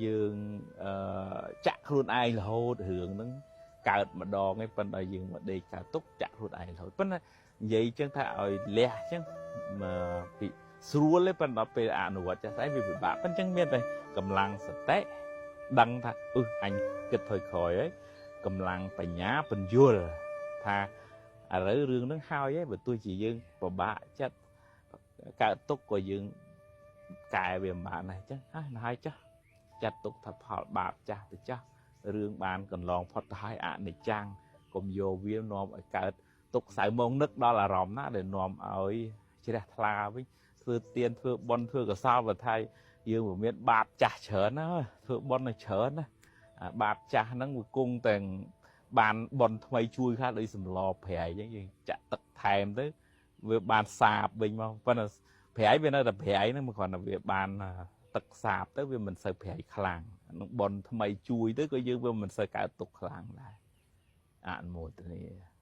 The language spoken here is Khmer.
យើងអឺចាក់ខ្លួនឯងរហូតរឿងហ្នឹងកើតម្ដងឯងប៉ុន្តែយើងមកដេកកើតទុកចាក់ខ្លួនឯងរហូតប៉ុន្តែនិយាយចឹងថាឲ្យលះចឹងពីស្រួលទេប៉ុន្តែដល់ពេលអនុវត្តចាស់ស្អីវាពិបាកប៉ុន្តែចឹងមានតែកម្លាំងសតិដឹងថាអឺអញគិតថយក្រោយហើយកម្លាំងបញ្ញាពន្យល់ថាឥឡូវរឿងហ្នឹងហើយហើយបើទោះជាយើងពិបាកចិត្តកើតទុកក៏យើងកែវាមិនបានដែរចឹងហើយហើយចាស់ចាត់ទុកថាផលបាបចាស់ទៅចាស់រឿងបានកន្លងផុតទៅហើយអនិច្ចំកុំយកវានាំឲ្យកើតទុកសៅមងនឹកដល់អារម្មណ៍ណាដែលនាំឲ្យជ្រះថ្លាវិញធ្វើទានធ្វើបុណ្យធ្វើកុសលបើថាយើងមិនមានបាបចាស់ច្រើនណាធ្វើបុណ្យឲ្យច្រើនណាបាបចាស់ហ្នឹងវាគង់តែបានបុណ្យថ្មីជួយខ្លះដូចសម្លប្រៃអញ្ចឹងយើងចាក់ទឹកថែមទៅវាបានសាបវិញមកប៉ុន្តែប្រៃវានៅតែប្រៃហ្នឹងមិនគ្រាន់តែវាបានទឹកសាបទៅវាមិនសូវប្រៃខ្លាំងនឹងបុណ្យថ្មីជួយទៅក៏យើងវាមិនសូវកើតទុកខ្លាំងដែរអនុមោទនា។